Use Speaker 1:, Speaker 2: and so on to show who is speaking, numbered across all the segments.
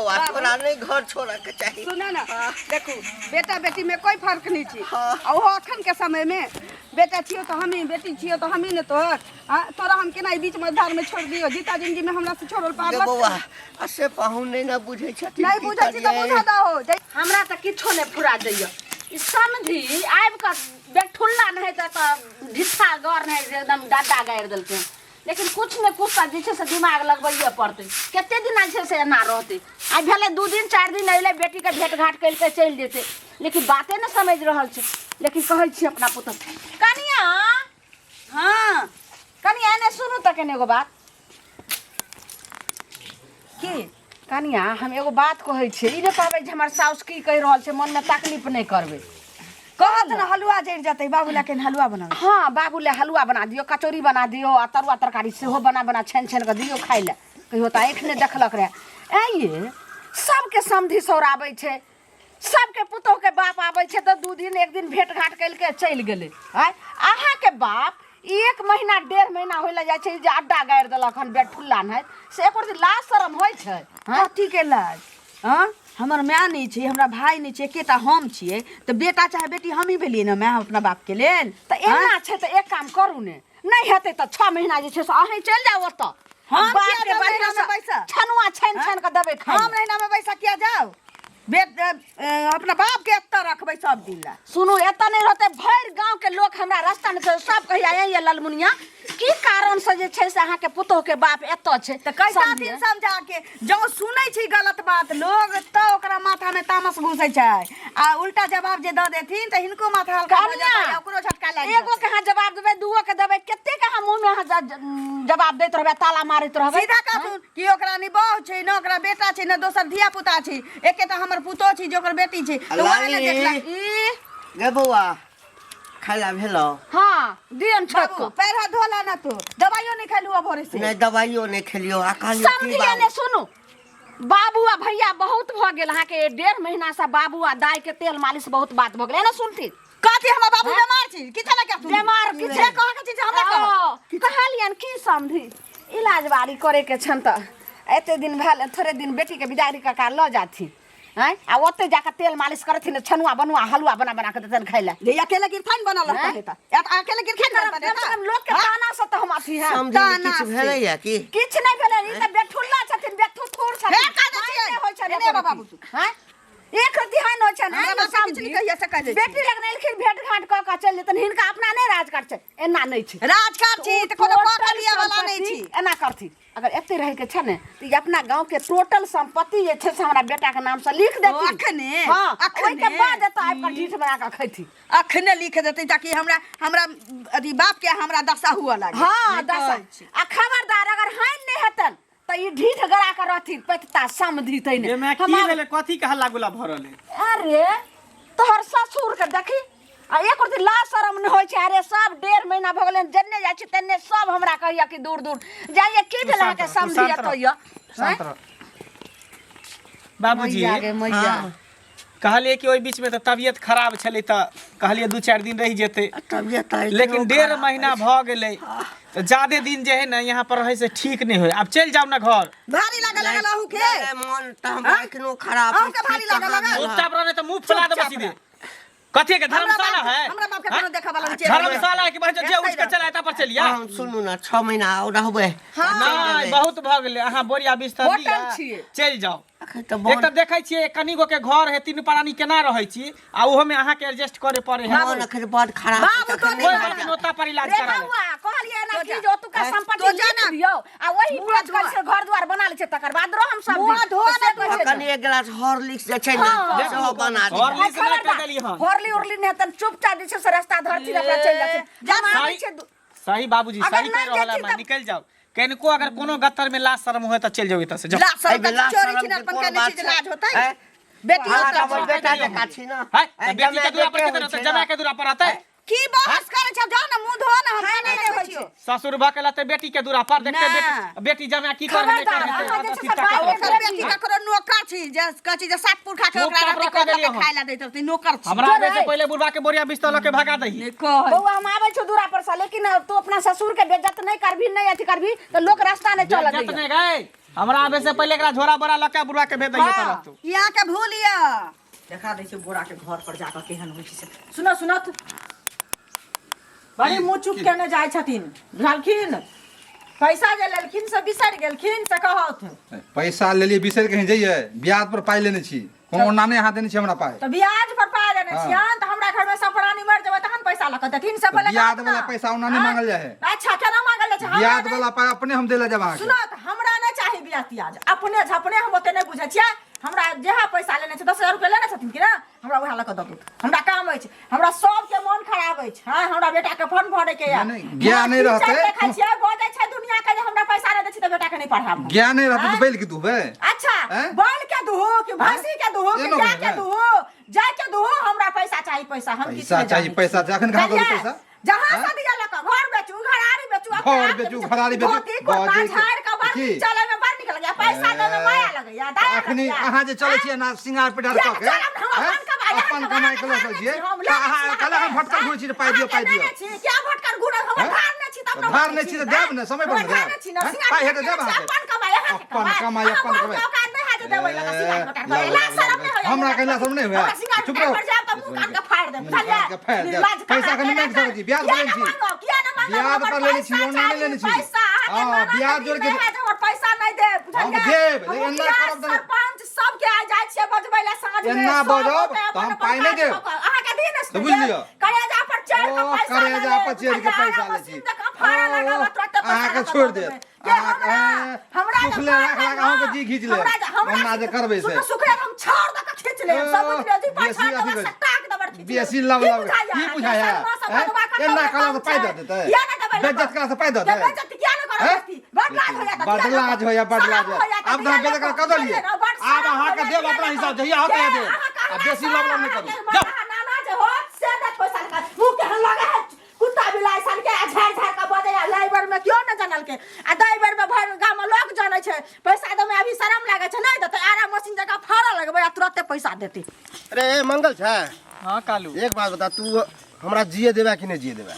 Speaker 1: बौआ तोरा नहि घर छोड़ऽ के चाही।
Speaker 2: सुन ना, देखू बेटा बेटी में कोई फर्क नहीं छी।
Speaker 1: हाँ।
Speaker 2: आ ओहो अखन के समय में बेटा छियो तो हमी, बेटी छियो तो हमी ने तोहर। हाँ, तोरा हम केना ई बीच मझधार में छोड़ दियो? जीता जिंदगी में हमरा से छोड़ल पार
Speaker 1: गे
Speaker 2: लगतै?
Speaker 1: बौआ, आ से पाहुन नहि ने बुझै छथिन।
Speaker 2: नहीं
Speaker 1: की
Speaker 2: बुझै छी तऽ
Speaker 1: करियै?
Speaker 2: बुझा दहो।
Speaker 3: हमरा तऽ किछो नहि फुरा दैया। ई समधी आबि कऽ बेठुल्ला नहि तऽ ढिठा गड़ नहि एकदम डाडा गाड़ि देलकै। लेकिन कुछ ने कुछ तऽ जे छै से दिमाग लगबैए पड़तै। कते दिना जे छै से एना रहतै? आइ भेलै 2 दिन 4 दिन अयलै, बेटीके भेट घाट करिके चलि जेतै, लेकिन बाते नहि समझि रहल छै। लेकिन कहै छी अपना पुतहु कनिया।
Speaker 2: हाँ
Speaker 3: कनिया एने सुनू तऽ कने एगो बात।
Speaker 2: की
Speaker 3: कनिया, हम एगो बात कहै छियै, ई नहि कहबै जे हमर साउस की कहि रहल छै, मनमे तकलीफ नहि करबै।
Speaker 2: कहत ने हलुआ जरि जेतै, बाबू लए कनि हलुआ बनाउ।
Speaker 3: हाँ, बाबू लए हलुआ बना दियौ, कचौड़ी बना दियौ, आ तरुआ तरकारी सेहो बना बना छानि छानि कऽ दियौ खाइ लए। कहियो तऽ आँखि नहि देखलक रहए। ऐं ये, सबके समधि सौराबै छै, सबके पुतोहके बाप आबै छै तऽ 2 दिन 1 दिन भेट घाट करिके चलि गेलै। आँय, अहाँके बाप 1 महीना 1.5 महीना होइ लए जाइ छै जे अड्डा गाड़ि देलक हन बेठुल्ला नहि, से एको दिन लाज शरम होइ छै?
Speaker 2: हँ? कथी के लाज? हँ, हमर माय नहि छै, हमरा भाय नहि छै, एकेटा हम छियै, तऽ बेटा चाहे बेटी हमही भेलियै ने माय अपना बापके लेल।
Speaker 3: तऽ एना छै तऽ एक काम करू ने, नहि हेतै तऽ 6 महीना जे छै से अहीं चलि जाउ ओतऽ।
Speaker 2: हम
Speaker 3: बापके
Speaker 2: किया जाउ
Speaker 3: बढ़िआँ
Speaker 2: नैहरामे
Speaker 3: सँ
Speaker 2: बैसऽ?
Speaker 3: छनुआ छानि छानि कऽ देबै खाइ
Speaker 2: हम
Speaker 3: लए।
Speaker 2: नैहरामे बैसऽ किया जाउ? अपना बाप के एतऽ रखबै सब दिन ला।
Speaker 3: सुनू, एतऽ नहि रहतै, भरि गाँव के लोक हमरा रास्ता मे सब कहिया ये ललमुनिया की कारण से जे छै से अहाँके पुतोह के बाप एतऽ छै।
Speaker 2: तऽ कहिता समझा के, जँ सुनै छै गलत बात लोग तऽ ओकरा माथा मे तामस घुसै छै, आ उल्टा जवाब जे दऽ देथिन तऽ हिनको माथा हल्का भऽ जेतै आ ओकरो झटका लागि
Speaker 3: एगो के अहाँ जवाब देबै, दूगो के देबै, कते के अहाँ मुँह मे अहाँ जवाब दैत रहबै, ताला मारैत रहबै?
Speaker 2: सीधा कहथुन कि ओकरा नहि बहु छै, ने ओकरा बेटा छै, ने दोसर धिया पुता छै, एकेटा हमर पुतोह छै जे ओकर बेटी छै, तऽ वएह ने देखलक।
Speaker 3: ई
Speaker 1: गे बौआ, खाइ ला भेलौ?
Speaker 3: हाँ, दियन छोक
Speaker 2: बाबू, पैर हाथ धोला ना, तू दवाइयो नहीं खेलू भोरे से?
Speaker 1: नहि, दवाइयो नहि खेलियो। आ कहलियो की
Speaker 3: समझिए
Speaker 1: बाबू?
Speaker 3: ने, सुनू बाबू आ भैया, बहुत भऽ गेल अहाँके 1.5 महीना से बाबू आ दाई के तेल मालिश, बहुत बात भऽ गेल। एना सुनती
Speaker 2: कथी हमर बाबू बीमार छी? किछु ना कहथुन
Speaker 3: बीमार किछु
Speaker 2: जे कह के छी हमरा कह।
Speaker 3: कहलियन की समझी, इलाज बारी करे के छन तऽ एते दिन भेल, थोड़े दिन बेटी के बिदागरी काका लऽ जाथिन आँय, आ ओते जाकऽ तेल मालिश करथिन, छनुआ बनुआ हलुआ बना बना के देतनि खाइ लए।
Speaker 2: जे अकेले गिरथाइन बनल रहता है तऽ अकेले गिरथाइन बनल
Speaker 3: कम से कम लोक के ताना से तऽ हम अथी है।
Speaker 1: समझी
Speaker 2: ताना
Speaker 1: किछु
Speaker 2: से।
Speaker 1: भेलैया की?
Speaker 3: किछु नहि भेलै, ई तऽ बेठुल्ला छथिन, बेथुथुर छथिन।
Speaker 2: हे, का दै छियै?
Speaker 3: नहि होइ छनि
Speaker 2: एने
Speaker 3: एको
Speaker 2: बाबू
Speaker 3: रत्ती। आँय? एक रत्ती हानि होइ छनि,
Speaker 2: हमरा
Speaker 3: आँय ने
Speaker 2: बाप के किछु
Speaker 3: समझी?
Speaker 2: नहि कहिया से कहि दै छियै।
Speaker 3: बेटी लग नहि एलखिन, भेट घाट कऽ कऽ चलि जेतनि, हिनका अपना नहि राजकाट छै, एना नहि छै।
Speaker 2: राजकाट छी तऽ कोनो कऽ के लिअ वाला नहि छी।
Speaker 3: एना करथिन। अगर एते रहै के छै ने तऽ ई अपना गांव के टोटल संपत्ति जे छै से हमरा बेटा के नाम से लिख देथिन।
Speaker 2: अखने?
Speaker 3: हाँ,
Speaker 2: अखने?
Speaker 3: ओहिके बाद एतऽ आबि कऽ ढीठ बना कऽ खैथिन।
Speaker 2: अखने लिख देतै ताकि हमरा हमरा अथी बाप के हमरा दशा हुअ लागे।
Speaker 3: हाँ,
Speaker 2: नहि
Speaker 3: दशा।
Speaker 2: कहै छी।
Speaker 3: आ खबरदार अगर हानि नहि हेतनि तऽ ई ढीठ गड़ा कऽ रहथिन पैतता समधि तैने।
Speaker 4: एमे की भेलै? कथी के हल्ला गुल्ला भऽ रहल है?
Speaker 3: अरे तोहर ससुर के देखी, आ एक रति लाज शरम नहि होइ छै। अरे सब 1.5 महीना भऽ गेलै, जन्ने जाइ छी तन्ने सब हमरा कहैया कि दूर दूर जाइए। की भेल अहाँके समझी एतऽ यऽ?
Speaker 4: शांत रह बाबूजी।
Speaker 3: मैया गे मैया।
Speaker 4: कहलियै कि ओहि बीचमे तऽ तबियत खराब छलै तऽ कहलियै 2-4 दिन रहि जेतै,
Speaker 1: तबियत तऽ एखनो
Speaker 4: लेकिन 1.5
Speaker 1: खराब
Speaker 4: महीना
Speaker 1: अछि।
Speaker 4: भऽ गेलै तऽ जादे दिन जे है ने यहाँ पर रहै से ठीक नहि होइ। आब चलि जाउ ने घर।
Speaker 2: भारी लागल लागल अहू के।
Speaker 1: नहि, नहि, मन तऽ हमरा एखनो खराब
Speaker 2: अहूँ के
Speaker 1: अछि,
Speaker 2: भारी
Speaker 1: ठीक
Speaker 2: लागल
Speaker 1: कहाँ
Speaker 2: लागल?
Speaker 1: भेल हँ?
Speaker 4: चुपचाप रहने तऽ मुँह फुला देबो
Speaker 2: चुपचाप
Speaker 4: सीधे।
Speaker 2: रह।
Speaker 4: कथी के
Speaker 2: हमरा
Speaker 4: धर्मशाला
Speaker 2: बाप-
Speaker 4: है?
Speaker 2: हमरा बाप के
Speaker 4: हाँ?
Speaker 2: कोनो देखऽ वाला नहि छै।
Speaker 4: धर्मशाला है कि भाई जे उठ के चला एता पर चलिया?
Speaker 1: हम सुनू ने, 6 महीना आओर रहबै।
Speaker 4: नहि, बहुत भऽ गेलै। अहाँ बोरिया बिस्तर
Speaker 3: होटल
Speaker 4: लिअ,
Speaker 3: छियै।
Speaker 4: चलि जाउ।
Speaker 1: अखन तऽ
Speaker 4: एक
Speaker 1: मन
Speaker 4: तऽ देखै छियै कनिगो के घर है, तीनू प्राणी केना रहै छी, आ ओहो में अहाँके एडजस्ट करे पड़े है।
Speaker 1: मन अखन बड खराब
Speaker 2: बाबू,
Speaker 1: अछि, अखन
Speaker 2: तो
Speaker 1: नहि
Speaker 4: कोई
Speaker 1: बाजब।
Speaker 4: बात नोता पर इलाज
Speaker 3: रे
Speaker 4: करा ले।
Speaker 3: बौआ, कहलियै ना
Speaker 2: तो
Speaker 3: कि
Speaker 2: जा।
Speaker 3: जे ओतुका संपत्ति
Speaker 2: तो जा
Speaker 3: लिख
Speaker 2: ना।
Speaker 3: दियौ आ वही
Speaker 2: मुँह
Speaker 3: बेच कऽ से घर द्वार बना लै छै, तकर बाद रह हम सब
Speaker 2: मुँह
Speaker 3: दिन।
Speaker 2: धो
Speaker 3: तऽ से
Speaker 2: ना तू।
Speaker 3: कहै छै
Speaker 1: कनि एक गिलास हॉर्लिक्स जे छै ने
Speaker 3: हाँ।
Speaker 1: सेहो बना दिअ।
Speaker 4: हॉर्लिक्स नहि कहि देलियै हन।
Speaker 3: हॉर्ली उर्ली नहि हेतनि, चुपचाप जे छै से रास्ता धरथिन, अपना चलि जाथिन।
Speaker 2: जा,
Speaker 3: हम आबै
Speaker 4: सही
Speaker 3: छियै
Speaker 4: सही बाबूजी,
Speaker 3: अगर
Speaker 4: सही कहि
Speaker 3: नहि
Speaker 4: रहल है,
Speaker 3: जेथिन
Speaker 4: माँ,
Speaker 3: तऽ-
Speaker 4: निकलि जाउ। कनिको अगर कोनो गत्तर में लाज शरम होय तऽ चलि जाउ एतऽ से, जाउ।
Speaker 2: लाज शरम
Speaker 1: एहिमे
Speaker 2: के
Speaker 1: लाज
Speaker 2: चोरी
Speaker 1: शरम
Speaker 2: छिनल
Speaker 1: के
Speaker 2: अपन
Speaker 1: कोन
Speaker 2: केने
Speaker 1: बात
Speaker 2: छी जे
Speaker 1: छै?
Speaker 2: लाज होतै?
Speaker 1: हैं?
Speaker 2: बेटी
Speaker 1: अहाँ
Speaker 2: होतै।
Speaker 1: तऽ हमर बेटा जकाँ छी ने।
Speaker 4: है, तऽ
Speaker 1: हैं,
Speaker 4: बेटी के
Speaker 1: जमाए
Speaker 4: दूरा पर
Speaker 1: बेटे
Speaker 4: केते
Speaker 1: होइ
Speaker 4: रहतै?
Speaker 1: छै
Speaker 4: जमाए
Speaker 1: ने।
Speaker 4: के दूरा पर रहतै?
Speaker 2: की बहस करै छौ? जा ना, मुंह धो ना, हम खाना नहि होइ छै।
Speaker 4: ससुर भऽ के लते बेटी के दूरा पर देखते
Speaker 2: ना।
Speaker 4: बेटी बेटी जमाए की करे नहि
Speaker 3: खबरदार,
Speaker 4: करे।
Speaker 3: अहाँ जे छै से
Speaker 4: सीता
Speaker 3: बाइक
Speaker 4: कतऽ
Speaker 2: ओकर
Speaker 4: रहतै?
Speaker 2: बेटी ककरो नौकर छी जे कहै छी जे सात पुरखा के ओकरा
Speaker 4: चुपचाप
Speaker 2: राति
Speaker 4: रखा
Speaker 2: कऽ
Speaker 4: देलियै
Speaker 2: के
Speaker 4: हन।
Speaker 2: खाय ला दैत रहतै, नौकर छी।
Speaker 4: हमरा आबै से
Speaker 3: रे।
Speaker 4: पहिले बुढ़वा के बोरिया बिस्तर लऽ के भगा दही।
Speaker 2: नहि कहै।
Speaker 3: बौआ, हम आबै छौ दूरा पर से, लेकिन तू अपना ससुर के बेइज्जत नहि करबी, नहि अथी करबी तऽ लोक रास्ता नहि चलऽ
Speaker 4: बेइज्जत
Speaker 3: दैया।
Speaker 4: नहि गई। हमरा आबे से पहिले एकरा झोरा बोरा लऽ के बुढ़वा के भेज दियौ
Speaker 2: हाँ,
Speaker 4: तू।
Speaker 2: यहाँ के भूल यऽ।
Speaker 5: देखा दै छै बोरा के घर पर जाकऽ केहन होइ छै से। सुनऽ सुनत बड़ी मुँह चुप केने जाइ छथिन, बुझलखिन? पैसा जे लेलखिन से बिसरि गेलखिन से कहत।
Speaker 6: पैसा लेलियै बिसरि कहीं जइयै? ब्याज पर पाइ लेने छी, कोनो ओना नहि अहाँ देने छी हमरा पाइ।
Speaker 5: तऽ ब्याज पर पाइ लेने
Speaker 6: हाँ।
Speaker 5: छियनि तऽ हमरा घरमे सब प्राणी मरि जेबै तहन पैसा लऽ कऽ देथिन से पहिले
Speaker 6: ब्याज
Speaker 5: कहत ने।
Speaker 6: वाला पैसा ओना नहि
Speaker 5: आँय?
Speaker 6: मांगल जाइ है।
Speaker 5: अच्छा, केना मांगल जाइ छै? हमरा
Speaker 6: ब्याज
Speaker 5: नहि-
Speaker 6: वाला पाइ अपने हम देले जायब अहाँके।
Speaker 5: सुनऽ तऽ, हमरा नहि चाही ब्याज तियाज, अपने झपने हम ओते नहि बुझै छियै। हमरा जेहा पैसा लेने छै, 10,000 रुपया लेने छथिन कि ने, हमरा उएह लऽ कऽ दऽ दू, हमरा काम अछि। हमरा सबके मोन खराब अछि। हँ, हमरा बेटाके फॉर्म भरैके यऽ।
Speaker 6: नहि, नहि, ज्ञान नहि रहतै।
Speaker 5: देखै छियै, बजै छै दुनिया के जे हमरा पैसा नहि दै छी तऽ बेटाके नहि पढ़ायब हम।
Speaker 6: ज्ञान नहि रहतै तऽ
Speaker 5: आँय?
Speaker 6: बैल के दुहबै?
Speaker 5: अच्छा।
Speaker 6: आँय?
Speaker 5: बैल के दुहू कि भैंसी के दुहू कि
Speaker 6: एनो
Speaker 5: गाय के
Speaker 6: भेलै।
Speaker 5: दुहू, जाय के दुहू, हमरा पैसा चाही, पैसा। हम किछु
Speaker 6: पैसा
Speaker 5: नहि
Speaker 6: चाही,
Speaker 5: जानै छी।
Speaker 6: पैसा चाही। अखन कहाँ देलहुँ
Speaker 5: बुझलियै?
Speaker 6: पैसा?
Speaker 5: जहाँ
Speaker 6: आँय?
Speaker 5: से दिया लऽ कऽ घर बेचू, घरारी बेचू, अपने
Speaker 6: घर
Speaker 5: आप के
Speaker 6: बेचू,
Speaker 5: बेचू,
Speaker 6: घरारी बेचू,
Speaker 5: धोती कुर्ता
Speaker 6: बजै के-
Speaker 5: झाड़ि कऽ बड़
Speaker 6: की?
Speaker 5: नीक चलै में बड़ नीक लगैया, पैसा दै में माया लगैया, दया
Speaker 6: अखनी
Speaker 5: लगैया।
Speaker 6: अहाँ जे चलै छियै ना सिंगार पेटार
Speaker 5: किया
Speaker 6: कऽ के,
Speaker 5: चलब? हम
Speaker 6: आँय?
Speaker 5: अपन कमाई,
Speaker 6: अपन कमाई के लऽ चलै छियै
Speaker 5: हम
Speaker 6: तऽ
Speaker 5: लेने
Speaker 6: अहाँ
Speaker 5: छी
Speaker 6: कहलक हम
Speaker 5: अहाँके।
Speaker 6: भटकल घुरै छी तऽ पाइ दियौ, पाइ
Speaker 5: अहाँके
Speaker 6: दियौ।
Speaker 5: लेने छी, किया भटकल घुरब? हमर
Speaker 6: आँय?
Speaker 5: धार नहि छी तब ने
Speaker 6: धार
Speaker 5: भटकै
Speaker 6: नहि छी तऽ देब ने, समय पर
Speaker 5: हमर
Speaker 6: ने
Speaker 5: धार
Speaker 6: देब।
Speaker 5: नहि छी ने,
Speaker 6: आँय?
Speaker 5: सिंगार
Speaker 6: पाइ हेतै
Speaker 5: पेटार
Speaker 6: देब
Speaker 5: छी,
Speaker 6: अहाँके।
Speaker 5: अपन कमाई, अहाँके
Speaker 6: अपन कमाई,
Speaker 5: अहाँ
Speaker 6: अपन
Speaker 5: बहुत
Speaker 6: कमाई।
Speaker 5: औकात नहि हैत जे देबै लगा सिंगार पेटार करै।
Speaker 6: लाउ,
Speaker 5: लाज
Speaker 6: लाउ,
Speaker 5: शरम नहि
Speaker 6: लाउ।
Speaker 5: होइया।
Speaker 6: हमरा कहला शरम नहि होइया।
Speaker 5: हमरा सिंगार
Speaker 6: चुप
Speaker 5: पेटार
Speaker 6: रहू।
Speaker 5: पर जायब तऽ मुँह कान के फाड़ि देब,
Speaker 6: मुँह कान के फाड़ि
Speaker 5: बुझलियै?
Speaker 6: देब।
Speaker 5: लाज
Speaker 6: पैसा
Speaker 5: कहाँ
Speaker 6: कनि
Speaker 5: केना
Speaker 6: मांगि सकै छी, ब्याज
Speaker 5: किया
Speaker 6: पर लेने
Speaker 5: नहि
Speaker 6: छी।
Speaker 5: मांगब? किया नहि मांगब?
Speaker 6: ब्याज
Speaker 5: हमर
Speaker 6: पर लेने छी,
Speaker 5: पैसा
Speaker 6: ओना नहि लेने छी।
Speaker 5: चाही, पैसा अहाँके
Speaker 6: हँ,
Speaker 5: नाना
Speaker 6: ब्याज
Speaker 5: के
Speaker 6: जोड़ि के
Speaker 5: नहि हैत जे हमर पैसा नहि देब,
Speaker 6: हम
Speaker 5: बुझलियै?
Speaker 6: देब,
Speaker 5: हम
Speaker 6: लेकिन एना
Speaker 5: मुखिया,
Speaker 6: करब तऽ नहि।
Speaker 5: सरपंच सबके आइ जाइ छियै बजबै लए साँझमे,
Speaker 6: एना
Speaker 5: सब
Speaker 6: बजब
Speaker 5: ओतय
Speaker 6: तऽ
Speaker 5: अपन
Speaker 6: हम
Speaker 5: अपन
Speaker 6: पाइ नहि
Speaker 5: काज
Speaker 6: देब।
Speaker 5: कऽ कऽ। अहाँके दिन अछि
Speaker 6: तऽ
Speaker 5: ने
Speaker 6: बुझि
Speaker 5: देब।
Speaker 6: लिअ।
Speaker 5: करेजा पर चढ़ि कऽ
Speaker 6: ओ,
Speaker 5: पैसा लऽ
Speaker 6: करेजा
Speaker 5: लेब,
Speaker 6: पर चढ़ि कऽ
Speaker 5: बुझलियै?
Speaker 6: पैसा
Speaker 5: आराम
Speaker 6: लै छी।
Speaker 5: मशीन जकाँ फाड़ा
Speaker 6: ओ,
Speaker 5: लगाबऽ, तुरते पैसा
Speaker 6: अहाँके
Speaker 5: लऽ कऽ
Speaker 6: छोड़ि
Speaker 5: दऽ
Speaker 6: देत।
Speaker 5: देबै। के हमरा हमरा जे
Speaker 6: सुखले राख
Speaker 5: मारबै
Speaker 6: राख
Speaker 5: ने,
Speaker 6: अहाँके जी घीच लेब।
Speaker 5: हमरा
Speaker 6: ओना जे करबै से।
Speaker 5: सुन, सुखले हम छाउर दऽ कऽ खींच लेब, सब बुझि लियौ, जी पर
Speaker 6: बेसी
Speaker 5: छाउर
Speaker 6: अथी
Speaker 5: देबै,
Speaker 6: करै।
Speaker 5: सटाक देबै, खींच लेब।
Speaker 6: बेसी लव
Speaker 5: की
Speaker 6: लव
Speaker 5: बुझाइया
Speaker 6: की
Speaker 5: अहाँके?
Speaker 6: बुझाइया?
Speaker 5: शर्मा सब
Speaker 6: हैं?
Speaker 5: भगवा कतौ
Speaker 6: एना
Speaker 5: के
Speaker 6: कहला
Speaker 5: कम
Speaker 6: तऽ पाइ
Speaker 5: छै।
Speaker 6: दऽ देतै?
Speaker 5: किया नहि देबै?
Speaker 6: बेज्जत करा से पाइ दऽ
Speaker 5: के
Speaker 6: देतै?
Speaker 5: बेज्जत किया नहि करब?
Speaker 6: हैं?
Speaker 5: बेज्जती? बड़ लाज होइया तऽ
Speaker 6: बड़
Speaker 5: किया नहि
Speaker 6: लाज होइया, बड़
Speaker 5: शरम
Speaker 6: लाज होइया।
Speaker 5: होइया तऽ
Speaker 6: आब तऽ
Speaker 5: किया
Speaker 6: बेज्जत
Speaker 5: नहि
Speaker 6: कऽ देलियै।
Speaker 5: बुझलियै ने? बड़
Speaker 6: आब
Speaker 5: शरम
Speaker 6: अहाँके
Speaker 5: होइया,
Speaker 6: देब
Speaker 5: किया
Speaker 6: अपना
Speaker 5: नहि
Speaker 6: हिसाब,
Speaker 5: करब?
Speaker 6: जहिया होत तहिया
Speaker 5: के
Speaker 6: देब।
Speaker 5: अहाँके
Speaker 6: आ बेसी
Speaker 5: हमरा
Speaker 6: लव लव नहि करू।
Speaker 5: अहाँके
Speaker 6: जाउ।
Speaker 5: नाना जे होत से देत पैसा लगा। मुँह केहन लगै है कुत्ता बिलाइ सन के, आ झाड़ि झाड़ि कऽ बजैया। लाइबर में केओ नहि जानलकै आ दाइबर में भरि गाम में लोक जानै छै। पैसा दै में अभी शरम लागै छै, नहि देतै। आरा मशीन जकाँ फाड़ऽ लगबै आ तुरते पैसा देतै।
Speaker 7: अरे मंगल छै।
Speaker 4: हाँ कालू।
Speaker 7: एक बात बता, तू हमरा जिए देबे कि नहि जिए देबे?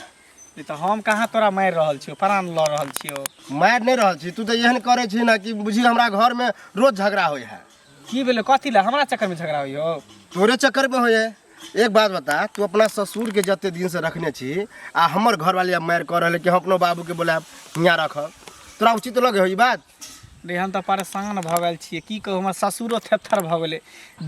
Speaker 4: ई तऽ हम कहाँ तोरा मारि रहल छियौ, प्राण लऽ रहल छियौ।
Speaker 7: मारि नहि रहल छी, तू तऽ एहन करै छी ने कि बुझी हमरा घरमे रोज झगड़ा होइ है।
Speaker 4: की भेलै? कथी लए हमरा चक्करमे झगड़ा होइयो?
Speaker 7: तोरे चक्करमे होइ है। एक बात बता, तू अपना ससुरके जते दिनसँ रखने छी आ हमर घरवाली आब मारि कऽ रहल है कि हम अपनो बाबूके बोलायब हियाँ रखब, तोरा उचित लगे हो ई बात?
Speaker 4: रे हम तऽ परेशान भऽ गेल छियै, की कहू, हमर ससुरो थेथर भऽ गेलै,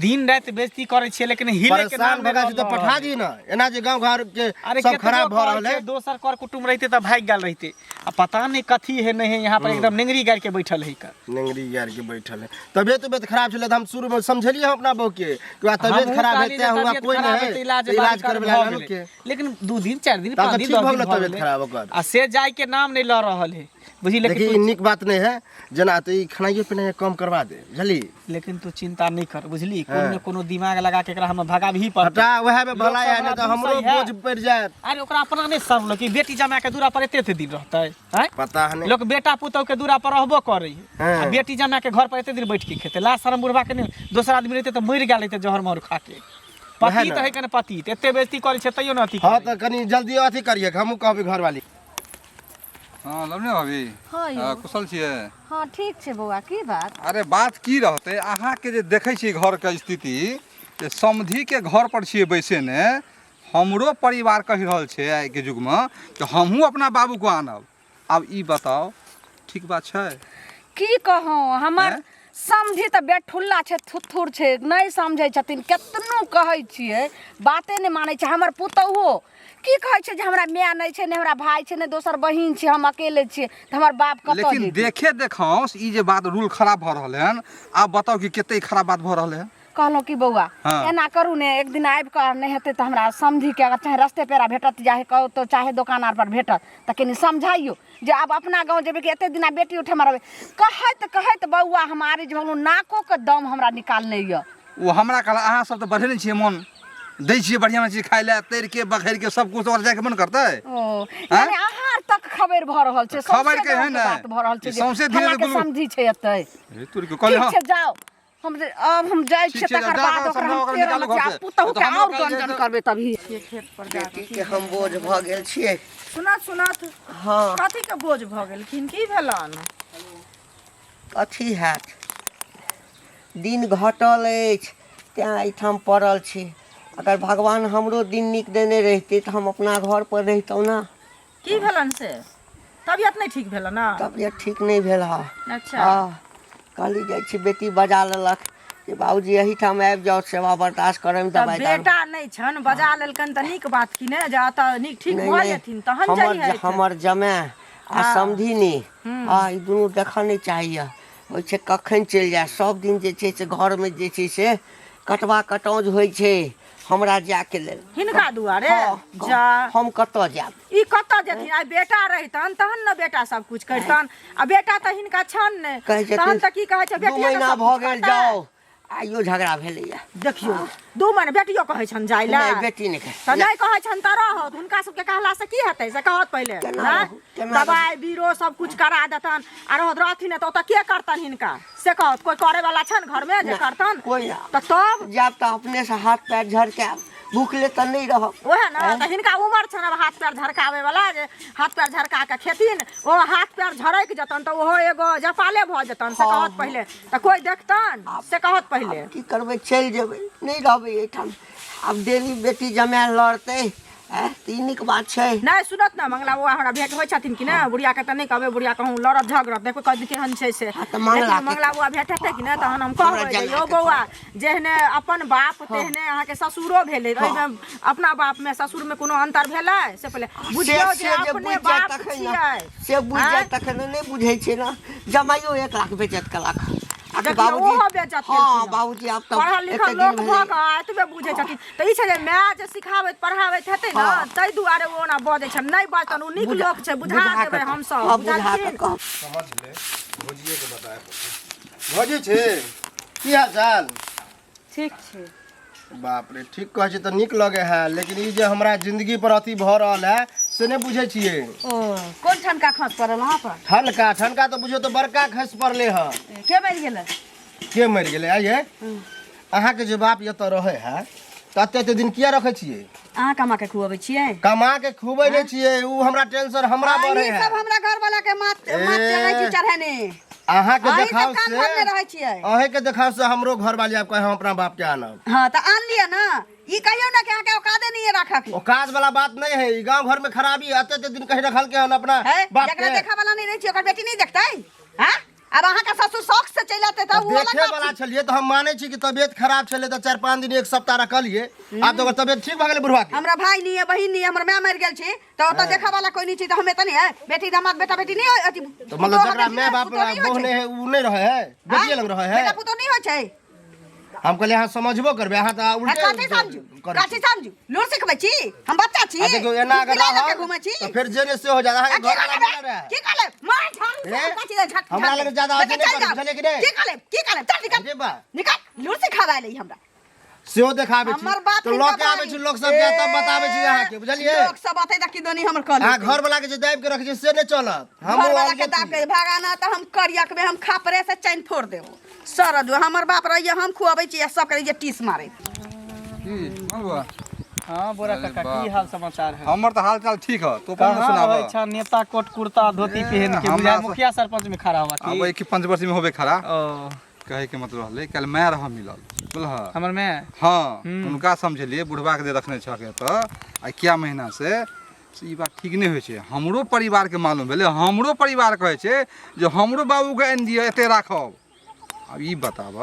Speaker 4: दिन राति बेइज्जती करै छियै लेकिन हिले के
Speaker 7: परेशान
Speaker 4: नाम
Speaker 7: भऽ गेल छी तऽ पठा दी ने, एना जे गाँव घर के
Speaker 4: अरे
Speaker 7: सब
Speaker 4: केतबो
Speaker 7: खराब भऽ
Speaker 4: कहै
Speaker 7: रहल है।
Speaker 4: छियै, दोसर कर कुटुम्ब रहिते तऽ भागि गेल रहिते, आ पता नहि कथी है नहि है, यहाँ पर एकदम नेंगरी गाड़ि के बैठल है का।
Speaker 7: नेंगरी गाड़ि के बैठल है। तबियत उबियत खराब छलै तऽ हम शुरू में समझेलियै हम अपना बहू के कि वएह तबियत
Speaker 4: हमहूँ
Speaker 7: खराब
Speaker 4: कहलियै
Speaker 7: हेतै
Speaker 4: जे
Speaker 7: हुआ
Speaker 4: तबियत
Speaker 7: कोई
Speaker 4: खराब
Speaker 7: नहि
Speaker 4: हेतै,
Speaker 7: है
Speaker 4: इलाज
Speaker 7: तऽ इलाज
Speaker 4: बारी
Speaker 7: करबै
Speaker 4: भऽ
Speaker 7: लागल
Speaker 4: गेलै।
Speaker 7: के
Speaker 4: लेकिन 2 दिन 4 दिन
Speaker 7: तब
Speaker 4: 5
Speaker 7: तऽ
Speaker 4: दिन
Speaker 7: ठीक
Speaker 4: 10
Speaker 7: भऽ
Speaker 4: दिन
Speaker 7: गेलै
Speaker 4: भऽ
Speaker 7: तबियत
Speaker 4: गेलै।
Speaker 7: खराब ओकर।
Speaker 4: आ से जाय के नाम नहि लऽ रहल है, बुझी। लेकिन
Speaker 7: देखी, ई
Speaker 4: तू
Speaker 7: नीक बात नहि है, जेना तऽ ई खेनाइयो पिनाइयो कम करवा दे, बुझली?
Speaker 4: लेकिन तू चिंता नहि कर, बुझली? कोनो ने कोनो दिमाग लगा के एकरा हम भगाबही पड़तै।
Speaker 7: हटा, वएह में
Speaker 4: लोक
Speaker 7: भला
Speaker 4: सब
Speaker 7: है, नहि
Speaker 4: हमरा
Speaker 7: तऽ हमरो
Speaker 4: दूसै है।
Speaker 7: बोझ पड़ि जायत।
Speaker 4: अरे ओकरा अपना नहि शर्म कि बेटी जमा के दूरा पर एते एते दिन रहतै? आँय?
Speaker 7: पता है नहीं।
Speaker 4: लोक बेटा पुतहु के दूरा पर रहबो करै है
Speaker 7: हाँ।
Speaker 4: आ बेटी जमा के घर पर एते दिन बैठ के खेतै? लाज शर्म बुढ़बा के नहि? दोसर आदमी रहितै तऽ मरि गेल रहितै जहर महर खा के।
Speaker 7: वएह
Speaker 4: पति
Speaker 7: ने।
Speaker 4: तऽ है कने पति तऽ एते बेइज्जती करै छै तैयो ने अथी
Speaker 7: हाँ
Speaker 4: करै।
Speaker 7: तऽ कनि जल्दी अथी करिए, हमहूँ कहबै घरवाली।
Speaker 6: हाँ लवने भाभी।
Speaker 3: हाँ यौ।
Speaker 6: हाँ, कुशल छियै?
Speaker 3: हाँ ठीक छै बौआ, की बात?
Speaker 6: अरे बात की रहतै, अहाँके जे देखै छियै घरके स्थिति, जे समधिके घर पर छियै बैसेने, हमरो परिवार कहि रहल छै आइके युगमे कि हमहूँ अपना बाबूके आनब। आब ई बताउ, ठीक बात छै?
Speaker 3: की कहूँ, हमर
Speaker 6: हैं?
Speaker 3: समझी तऽ बेठुल्ला छै, थुथुर छै, नहि समझै छथिन। केतनो कहै छियै बाते नहि मानै छै। हमर पुतहुओ की कहै छै जे हमरा माय नहि छै, नहि हमरा भाय छै, नहि दोसर बहिन छै, हम अकेले छियै तऽ हमर बाप कतऽ
Speaker 6: लेकिन
Speaker 3: जेतै?
Speaker 6: देखे देखाउँस ई जे बात रूल खराब भऽ रहल हन, आब बताउ कि कते खराब बात भऽ रहल हन।
Speaker 3: कहलहुँ कि बौआ,
Speaker 6: हाँ।
Speaker 3: एना करू ने, एक दिन आबि कऽ नहि हेतै तऽ हमरा समधिके अगर चाहे रस्ते पेरा भेटत, चाहे कतौ चाहे दोकान आर पर भेटत तऽ कनि समझाइयो जे आब अपना गाँव जेबै कि एते दिना बेटी ओहिठाम रहबै। कहैत कहैत बौआ हम आरिज भऽ गेलहुँ, नाकोके दम हमरा निकालने यऽ।
Speaker 6: ओ हमरा कहला अहाँ सब तऽ बढ़ेने छियै मोन, दै छियै बढ़िआँ चीज खाइ लए, तैर के बघारि के सब कुछ, ओकरा जाइके मन करतै?
Speaker 3: ओ यानी अहाँ आर तक खबर भऽ रहल छै?
Speaker 6: खबर
Speaker 3: सौंसे
Speaker 6: के है
Speaker 3: गाँवके
Speaker 6: ने,
Speaker 3: बात भऽ रहल छै
Speaker 6: ई
Speaker 3: जे
Speaker 6: सौंसे धीरे
Speaker 3: फल्लाँके
Speaker 6: गुलगुल-
Speaker 3: समझी छै एतै।
Speaker 6: हे तोरी के कहलियै
Speaker 3: ठीक
Speaker 6: हँ।
Speaker 3: छै, जाउ, हम अब हम जाइ
Speaker 6: ठीक
Speaker 3: छियै,
Speaker 6: छै,
Speaker 3: तकर
Speaker 6: जा
Speaker 3: बाद
Speaker 6: कऽ
Speaker 3: ओकरा
Speaker 6: समझाउ,
Speaker 3: हम
Speaker 6: ओकरा
Speaker 3: तेरह
Speaker 6: निकालू
Speaker 3: बच्चा
Speaker 6: घरसँ।
Speaker 3: पुतहु
Speaker 6: तऽ
Speaker 3: के
Speaker 6: हमरो
Speaker 3: आओर
Speaker 6: काल्हि
Speaker 3: गंजन
Speaker 6: जाइ
Speaker 3: करबै तभी।
Speaker 1: बेटी के हम बोझ भऽ गेल छियै।
Speaker 5: सुनत सुनत।
Speaker 1: हँ।
Speaker 5: कथी के बोझ भऽ गेलखिन? की भेलनि?
Speaker 1: अथी हैत। दिन घटल अछि तेँ एहिठाम पड़ल छी। अगर भगवान हमरो दिन नीक देने रहितै तऽ हम अपना घरपर रहितहुँ ने।
Speaker 5: की भेलनि से तबियत नहि ठीक भेलनि ने?
Speaker 1: तबियत ठीक नहि भेल हँ।
Speaker 5: अच्छा।
Speaker 1: हँ, कहली जाइ छी, बेटी बजा लेलक जे बाबूजी एहिठाम आबि जाउ, सेवा बर्दाश्त करैमे
Speaker 5: तऽ
Speaker 1: दबाइ दारू।
Speaker 5: बेटा नहि छनि, बजा लेलकनि तऽ नीक बात कि ने, जे एतऽ नीक ठीक
Speaker 1: नहि
Speaker 5: भऽ
Speaker 1: नहि
Speaker 5: जेथिन तहन
Speaker 1: हमर
Speaker 5: जइहथि।
Speaker 1: हमर जमाए आ समधिनी, हँ, ई दुनू देखऽ नहि चाहैए। होइ छै कखन चलि जाय। सब दिन जे छै से घरमे जे छै से कटवा कटौज होइ छै हमरा जायके लेल
Speaker 5: हिनका दुआरे।
Speaker 1: हँ,
Speaker 5: जा
Speaker 1: हम कतऽ जायब?
Speaker 5: ई कतऽ जेथिन? आइ बेटा रहितन तहन ने बेटा सब कुछ करितन, आ बेटा तऽ हिनका छनि नहि।
Speaker 1: कहै छथिन
Speaker 5: तहन तऽ की कहै छै,
Speaker 1: 2
Speaker 5: बेटिए ने
Speaker 1: महीना
Speaker 5: सब
Speaker 1: भऽ
Speaker 5: कुछ
Speaker 1: गेल
Speaker 5: करतै।
Speaker 1: जाउ, आइयो झगड़ा भेलैया।
Speaker 5: देखियौ, 2 महीना बेटियो कहै छनि जाय लए?
Speaker 1: नहि, बेटी नहि कहै।
Speaker 5: तऽ नहि कहै छनि तऽ रहत। हुनका सबके कहला से की हेतै से कहत पहिले।
Speaker 1: केना
Speaker 5: आँय?
Speaker 1: रहू, केना रहू?
Speaker 5: दबाइ बीरो सब कुछ करा देतन आ रहत, रहथिन नहि तऽ ओतऽ के करतन हिनका से कहत। कोइ करे वाला छनि घरमे जे
Speaker 1: नहि,
Speaker 5: करतन?
Speaker 1: कोइ नहि।
Speaker 5: तऽ तब
Speaker 1: जायब तऽ अपने से हाथ पैर झरकायब, भूखले तऽ नहि रहब।
Speaker 5: ओएह ने, तऽ हिनका उमर छनि आब हाथ पैर झरकाबै वाला, जे हाथ पैर झरका कऽ खेथिन? ओ हाथ पैर झरकि जेतनि तऽ ओहो एगो जपाले भऽ जेतनि से कहत पहिले। तऽ कोइ देखतनि से कहत पहिले।
Speaker 1: आब की करबै, चलि जेबै, नहि रहबै एहिठाम आब। डेली बेटी जमाए लड़तै, आँय, तऽ ई नीक बात छै?
Speaker 5: नहि सुनत ने मंगला बौआ, हमरा भेंट होइ छथिन कि नहि? बुढ़िया के तऽ नहि कहबै, बुढ़िया कहूँ लड़त झगड़त, देखबै कथी केहन छै से।
Speaker 1: हँ, तऽ मंगला
Speaker 5: लेकिन
Speaker 1: के
Speaker 5: मंगला बौआ भेंट हेतै कि नहि, तहन हम
Speaker 1: हमरा
Speaker 5: कहबै जे
Speaker 1: जमाए
Speaker 5: यौ
Speaker 1: के
Speaker 5: बौआ, जेहने अपन बाप तेहने अहाँके ससुरो भेलै, ओहिमे अपना बाप में ससुर में कोनो अंतर भेलै से पहिले बुझियौ
Speaker 1: से
Speaker 5: जे
Speaker 1: से जे
Speaker 5: अपने
Speaker 1: बुझि जाय
Speaker 5: बाप
Speaker 1: तखन ने,
Speaker 5: छियै।
Speaker 1: से बुझि जाय
Speaker 5: आँय?
Speaker 1: तखन ने। नहि बुझै छै ने, जमाइयो 1 लाख बेचत कलाक। आ
Speaker 5: देखियौ,
Speaker 1: बाबूजी,
Speaker 5: ओहो बेइज्जत
Speaker 1: हँ
Speaker 5: केलखिन हँ।
Speaker 1: बाबूजी, आब तऽ
Speaker 5: पढ़ल लिखल
Speaker 1: एते दिन
Speaker 5: लोक भऽ
Speaker 1: भेलै।
Speaker 5: कऽ एतबे बुझै छथिन तऽ ई छै जे माय जे सिखाबैत पढ़ाबैत हेतै ने,
Speaker 1: हँ।
Speaker 5: ताहि दुआरे ओ ओना बजै छनि। नहि बजतनि, ओ नीक लोक छै। बुझा
Speaker 1: बुझा
Speaker 5: देबै
Speaker 1: कऽ
Speaker 5: हमसभ।
Speaker 1: हँ, बुझा कऽ
Speaker 5: बुझलखिन?
Speaker 1: कहब।
Speaker 7: समझ ले, भौजिए के बताए पड़तै। भौजी छी, की हाल चाल?
Speaker 2: ठीक छै।
Speaker 7: बाप रे, ठीक कहै छी तऽ नीक लगे है, लेकिन ई जे हमरा जिंदगी पर अथी भऽ रहल है से नहि बुझै छियै।
Speaker 2: ओ कोन ठनका खस पड़ल अहाँ पर?
Speaker 7: ठनका, ठनका तऽ बुझियौ तऽ बड़का खसि पड़लै हँ।
Speaker 2: के मरि गेलै?
Speaker 7: के मरि गेलै? आइये अहाँके जे बाप एतऽ रहै है तऽ एते एते दिन किया रखै छियै?
Speaker 2: अहाँ कमा के खुअबै छियै?
Speaker 7: कमा के खुबै नहि छियै, उ हमरा टेंशन हमरा
Speaker 2: आ,
Speaker 7: बढ़े
Speaker 2: ई
Speaker 7: है।
Speaker 2: सब हमरा घर वाला के माथ माथ चढ़ै छी चढ़ेने।
Speaker 7: अहाँके
Speaker 2: अहीं सब
Speaker 7: देखाव
Speaker 2: कान
Speaker 7: से
Speaker 2: भरने रहै छियै।
Speaker 7: अहींके देखाव से हमरो घर वाली आब कहे हम अपना बाप के आनब।
Speaker 2: हाँ, तऽ आन लिअ ने। ई कहियौ ने कि अहाँके औकादे नहीं है राखऽ के।
Speaker 7: ओ काज वाला बात नहीं है, ई गांव घर में खराबी है, एते एते दिन कहीं रखल के हन अपना
Speaker 2: है
Speaker 7: बाप
Speaker 2: जकरा
Speaker 7: के।
Speaker 2: देखऽ वाला नहीं रहै छै ओकर बेटी नहीं देखतै? हाँ, आब अहाँके ससुर शौक से चलि एतै तऽ ओ अलग
Speaker 7: देखे
Speaker 2: बात
Speaker 7: वाला
Speaker 2: छै।
Speaker 7: छलियै तऽ हम मानै छी कि तबियत खराब छलै तऽ 4-5 दिन 1 सप्ताह रखलियै, आब तऽ ओकर तबियत ठीक भऽ गेलै बुढ़वा के।
Speaker 2: हमरा भाई नहीं है, बहिन नहीं है, हमर माय मरि गेल छै तऽ ओतऽ देखऽ वाला कोई नहीं छै, तऽ हम एतऽ नहीं है बेटी दामाद बेटा बेटी नहीं होइ अथी।
Speaker 7: तऽ मतलब
Speaker 2: पुतोह
Speaker 7: जकरा
Speaker 2: बेटी
Speaker 7: माय
Speaker 2: नहि,
Speaker 7: बाप
Speaker 2: पुतोह नहि होइ
Speaker 7: बहु
Speaker 2: छै।
Speaker 7: नहि है उ नहि रहै है, बेटिए लग रहै है।
Speaker 2: बेटा पुतोह नहीं होइ छै।
Speaker 7: हम कहलियै अहाँ समझबो करबै, अहाँ तऽ
Speaker 2: आ,
Speaker 7: उल्टे
Speaker 2: कथी समझू?
Speaker 7: करै
Speaker 2: कथी
Speaker 7: छी।
Speaker 2: समझू? लूर सिखबै छी? हम बच्चा छी?
Speaker 7: आ देखियौ, एना अगर
Speaker 2: बिलाई लऽ के
Speaker 7: रहब
Speaker 2: घुमै छी?
Speaker 7: तऽ फेर जे ने से हो जायत।
Speaker 2: आ,
Speaker 7: अहाँके
Speaker 2: की
Speaker 7: घर वाला
Speaker 2: कहले?
Speaker 7: मिलल रहै।
Speaker 2: की कहले? मार झाड़ू से
Speaker 7: ए?
Speaker 2: हम काची दे, झट
Speaker 7: हमरा
Speaker 2: झट
Speaker 7: लग ज्यादा
Speaker 2: बेटा
Speaker 7: अथी नहि
Speaker 2: चलि
Speaker 7: करू,
Speaker 2: जाउ।
Speaker 7: बुझलियै कि नहि?
Speaker 2: की कहले? की कहले? चल निकल।
Speaker 7: अरे बा।
Speaker 2: निकल, लूर सिखाबै लै हमरा।
Speaker 7: सेहो देखाबै छी
Speaker 2: हमर बाप
Speaker 7: तऽ लऽ
Speaker 2: हिनका
Speaker 7: के आबै
Speaker 2: भारी।
Speaker 7: छी लोक सबके, तब बताबै छी अहाँके, बुझलियै?
Speaker 2: लोक सब अतै तऽ किदोनी हमर कऽ
Speaker 7: अहाँ
Speaker 2: लेतै।
Speaker 7: घर वाला के जे दाबि के रखै छी से नहि चलत। हमरो
Speaker 2: घर वाला
Speaker 7: अलगे
Speaker 2: के दाब
Speaker 7: छी।
Speaker 2: के भगाना तऽ हम करियकबे, हम खापरे से चैन फोड़ देबो। सरद हमर बाप रहिए, हम खुअबै छी आ सब करै जे टीस मारे।
Speaker 6: की मलबा?
Speaker 4: हाँ बोरा
Speaker 6: अरे
Speaker 4: काका,
Speaker 6: बाप
Speaker 4: की हाल समाचार है?
Speaker 6: हमर तऽ हाल चाल ठीक है, तू अपन
Speaker 4: कहाँ
Speaker 6: सुनाब।
Speaker 4: रहै छह नेता कोट कुर्ता धोती पहन के?
Speaker 6: हमरा
Speaker 4: बुझाय
Speaker 6: से-
Speaker 4: मुखिया सरपंच में खड़ा हुआ
Speaker 6: आब
Speaker 4: की
Speaker 6: की पंचवर्षी में होबे खड़ा।
Speaker 4: ओ
Speaker 6: कहे के मतलब रहलै, काल्हि माय रह मिलल बुझलह
Speaker 4: हमर में?
Speaker 6: हाँ, हुनका समझेलियै बुढ़बा के जे रखने छह के तऽ आ क्या महीना से से ई बात ठीक नहि होइ छै। हमरो परिवारके मालूम भेलै, हमरो परिवार कहै छै जे हमरो बाबूके आनि दिअ, एते राखब। आब ई बताब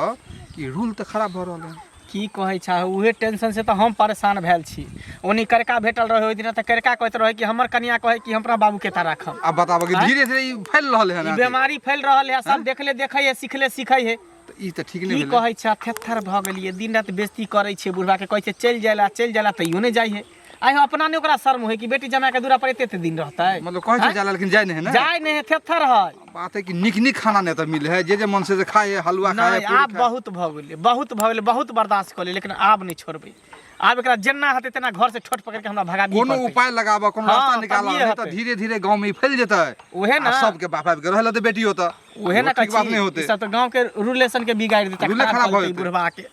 Speaker 6: कि रूल तऽ खराब भऽ रहल है।
Speaker 4: की कहै छह, उहे टेंशन से तऽ हम परेशान भेल छी। ओनी करका भेटल रहै ओहि दिना, तऽ करका कहैत रहै कि हमर कनिया कहै कि हम अपना बाबू के एतऽ राखब।
Speaker 6: आब बताब कि
Speaker 4: आँय?
Speaker 6: धीरे धीरे ई फैल रहल है
Speaker 4: ई
Speaker 6: ने,
Speaker 4: बेमारी फैल रहल है, सब देखले देखै है, सिखले सिखै है।
Speaker 6: तऽ ई तऽ ठीक नहि
Speaker 4: की
Speaker 6: भेलै।
Speaker 4: कहै छह, थेथर भऽ गेलियै। दिन राति बेइज्जती करै छियै बुढ़बा के, कहै छै चलि जाइ ला, चलि जाइ ला, तैयो नहि जाइ है। आइ हो अपना नहि ओकरा शर्म होइ कि बेटी जमाए के दूरा पर एते एते दिन रहतै।
Speaker 6: मतलब कहै छै
Speaker 4: आँय?
Speaker 6: जाय ला, लेकिन जाय नहि है ने।
Speaker 4: जाइ नहि है, थेथर है।
Speaker 6: बात है कि नीक नीक खाना नहि तऽ मिले है, जे जे मन से जे खाए है, हलुआ खाए है,
Speaker 4: नहि,
Speaker 6: पूरी
Speaker 4: आब
Speaker 6: खाए।
Speaker 4: बहुत भऽ गेलै, बहुत भऽ गेलै, बहुत बर्दाश्त कऽ लेलियै, लेकिन आब नहि छोड़बै। आब एकरा जेना हेतै तेना घर से ठोट पकड़ि के हमरा भगाबी
Speaker 6: कोनो
Speaker 4: पड़तै।
Speaker 6: उपाय लगाबऽ, कोनो
Speaker 4: हाँ,
Speaker 6: रास्ता निकालऽ,
Speaker 4: तभिए
Speaker 6: नहि तऽ
Speaker 4: हेतै।
Speaker 6: धीरे धीरे गाँव में ई फैल जेतै।
Speaker 4: उहे
Speaker 6: आ
Speaker 4: ने
Speaker 6: सबके बाप आबि के रहै लगतै बेटी ओतऽ।
Speaker 4: उहे ने
Speaker 6: ठीक
Speaker 4: कहै
Speaker 6: बात
Speaker 4: छी,
Speaker 6: नहि
Speaker 4: ई
Speaker 6: होतै।
Speaker 4: सब तऽ गाँव के रिलेशन के बिगाड़ि देतै,
Speaker 6: रूले
Speaker 4: खराब
Speaker 6: खराब
Speaker 4: कऽ
Speaker 6: भऽ
Speaker 4: देतै
Speaker 6: जेतै।
Speaker 4: बुढ़बा के।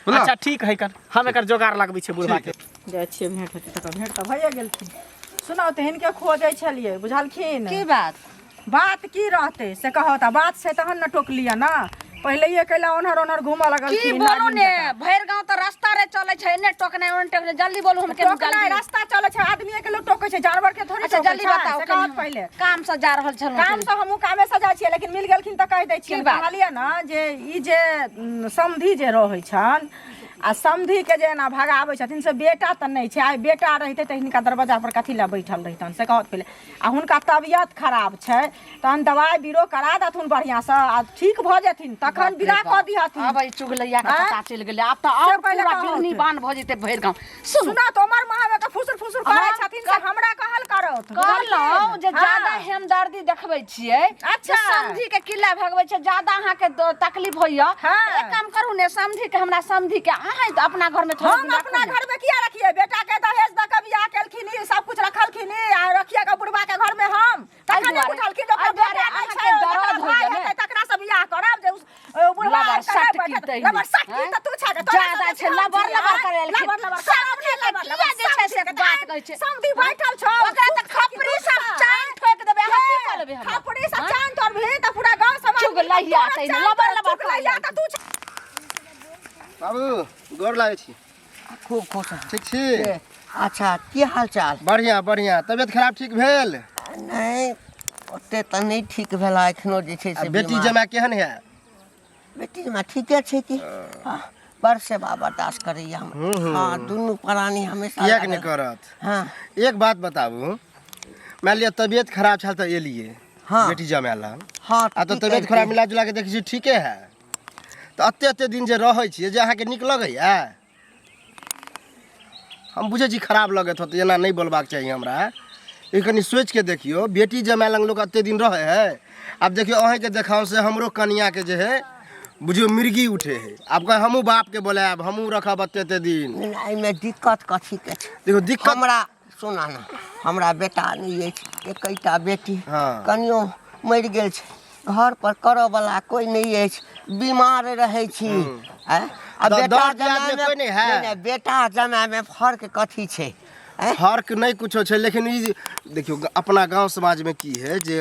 Speaker 6: बुझलह?
Speaker 4: अच्छा ठीक है, कर हम एकर जोगाड़ लगबै छियै बुढ़बा के।
Speaker 5: जाइ छियै, भेंट हेतै तकर। भेंट तऽ भइए गेलखिन। सुनाउ तऽ, हिनके खोजै छलियै, बुझलखिन?
Speaker 2: की बात?
Speaker 5: बात की रहतै से कहत आ बात छै तहन ने टोकलियै ने पहिलैये कैला ओन्हर ओन्हर घूमऽ
Speaker 3: की
Speaker 5: लगलखिन
Speaker 3: बोलू
Speaker 5: नागिन
Speaker 3: ने
Speaker 5: जकाँ।
Speaker 3: भरि गांव तऽ रास्ता रे चलै छै एने टोकने ओने टोकने जल्दी बोलू हम केना
Speaker 5: टोकनाइ
Speaker 3: जल्दी
Speaker 5: रास्ता चलै छै आदमीए के लोक टोकै छै जानवर के थोड़ी
Speaker 3: अच्छा
Speaker 5: टोकै
Speaker 3: जल्दी
Speaker 5: छै
Speaker 3: बताओ
Speaker 5: से कहत पहिले
Speaker 3: काम से जा रहल छलहुँ
Speaker 5: काम से हमहूँ कामे से जाइ छियै लेकिन मिल गेलखिन तऽ कहि दै छियै
Speaker 3: की बात?
Speaker 5: कहलियै ने जे ई जे समधि जे रहै छनि आ समधिके जे एना भगाबै छथिन से बेटा तऽ नहि छै आइ बेटा रहितै तऽ हिनका दरवाजा पर कथी लए बैठल रहितनि से कहत पहिले आ हुनका तबियत खराब छै तहन दवाइ बीरो करा देथुन बढ़िआँसँ आ ठीक भऽ जेथिन तखन विदा कऽ दिहथिन
Speaker 3: आब ई चुगलैया के
Speaker 5: आँय?
Speaker 3: पता चलि गेलै आब तऽ आओर
Speaker 5: पहिले
Speaker 3: पूरा
Speaker 5: कहत।
Speaker 3: बिरनी बान भऽ जेतै भरि गाँव सुनू
Speaker 5: सुना तो उमर महावे के फुसुर फुसुर करै
Speaker 3: हम
Speaker 5: छथिन से हमरा कहल करत
Speaker 3: कहलहुँ जे
Speaker 5: हँ।
Speaker 3: ज्यादा हमदर्दी देखबै छियै
Speaker 5: अच्छा।
Speaker 3: जे समधी के किला भगबै छै ज्यादा अहाँके तकलीफ होइया
Speaker 5: हँ।
Speaker 3: एक काम करू ने समधी के हमरा समधी के अहाँ तऽ अपना घर में थोड़ा
Speaker 5: हम
Speaker 3: दिन राखू
Speaker 5: अपना
Speaker 3: ने।
Speaker 5: घर में किया रखिए बेटा के दहेज दऽ के बियाह केलखिन ई सब कुछ रखलखिन ई आ रखिए के बुढ़वा के घर में हम तखन
Speaker 3: दुआरे-
Speaker 5: बुझलखिन जे ओकरा
Speaker 3: एहि दुआरे
Speaker 5: बेटा नहि
Speaker 3: अहाँके
Speaker 5: छै
Speaker 3: दर्द
Speaker 5: जकरा
Speaker 3: होइया
Speaker 5: भाय
Speaker 3: ने।
Speaker 5: हेतै तकरा से बियाह करब जे बुढ़वा
Speaker 3: लबर
Speaker 5: आबि कऽ
Speaker 3: सट
Speaker 5: नहि बैठत।
Speaker 3: कीतै
Speaker 5: लबर सट
Speaker 3: हैं?
Speaker 5: की तऽ तू छह तोरा
Speaker 3: ज्यादा
Speaker 5: से
Speaker 3: छै,
Speaker 5: बेसी हम
Speaker 3: लबर
Speaker 5: छियै,
Speaker 3: लबर
Speaker 5: आँय?
Speaker 3: करै एलखिन।
Speaker 5: लबर लबर
Speaker 3: सब
Speaker 5: करब नहि,
Speaker 3: के
Speaker 5: लबर
Speaker 3: किया
Speaker 5: लबर
Speaker 3: जे छै से
Speaker 5: समधी के
Speaker 3: बात कहै छै?
Speaker 5: समधी बैठल छौ
Speaker 3: ओकरा तऽ खपरी सब चानि ठोकि देबै अहाँ की कऽ लेबै हमरा?
Speaker 5: खपरी सब चानि तोड़बिही तऽ पूरा गाँव समाज
Speaker 3: चुगलैया तै ने, लबर लबर
Speaker 5: चुगलैया तऽ तू छह।
Speaker 7: बाबू गोर लागै छी
Speaker 1: खूब खुश रह।
Speaker 7: ठीक छी
Speaker 1: अच्छा की हाल चाल
Speaker 7: बढ़िआँ बढ़िआँ तबियत खराब ठीक भेल
Speaker 1: नहि ओते तऽ नहि ठीक भेला एखनो जे छै
Speaker 7: आ
Speaker 1: से
Speaker 7: बेटी
Speaker 1: बीमार।
Speaker 7: जमाए केहन है
Speaker 1: बेटी जमाए ठीके छै कि हँ, बड़ सेवा बर्दाश्त करैया हम हँ दुनू प्राणी हमेशा
Speaker 7: किएक नहि
Speaker 1: लागल।
Speaker 7: करत
Speaker 1: हँ
Speaker 7: एक बात बताबू मानि लिअ तबियत खराब छल तऽ एलियै
Speaker 1: हँ।
Speaker 7: बेटी जमाए लग
Speaker 1: हँ
Speaker 7: आ तऽ
Speaker 1: की
Speaker 7: तबियत
Speaker 1: करतै?
Speaker 7: खराब मिला जुला के देखै छी ठीके है तऽ एते एते दिन जे रहै छियै जे अहाँके नीक लगैया हम बुझै छी खराब लगैत होतै एना नहि बोलबाक चाही हमरा ई कनि सोचिके देखियौ बेटी जमाए लग लोक एते दिन रहै है आब देखियौ अहीँके देखाउ से हमरो कनिआँके जे है बुझियौ मिर्गी उठे है आब कहे हमहूँ बापके बोलायब हमहूँ रखब एते एते दिन
Speaker 1: नहि, नहि, एहिमे दिक्कत कथीके छै
Speaker 7: देखियौ दिक्कत
Speaker 1: हमरा सुना ने हमरा बेटा नहि अछि एकैटा बेटी
Speaker 7: हँ।
Speaker 1: कनियो मरि गेल छै घर पर करऽ वाला कोइ नहि अछि बीमार रहै छी आँय? आ बेटा
Speaker 7: दर्द दियादमे
Speaker 1: जमायमे
Speaker 7: कोइ नहि है?
Speaker 1: नहि, नहि, बेटा जमायमे फर्क कथी छै आँय?
Speaker 7: फर्क नहि कुछो छै लेकिन ई देखियौ अपना गाँव समाजमे की है जे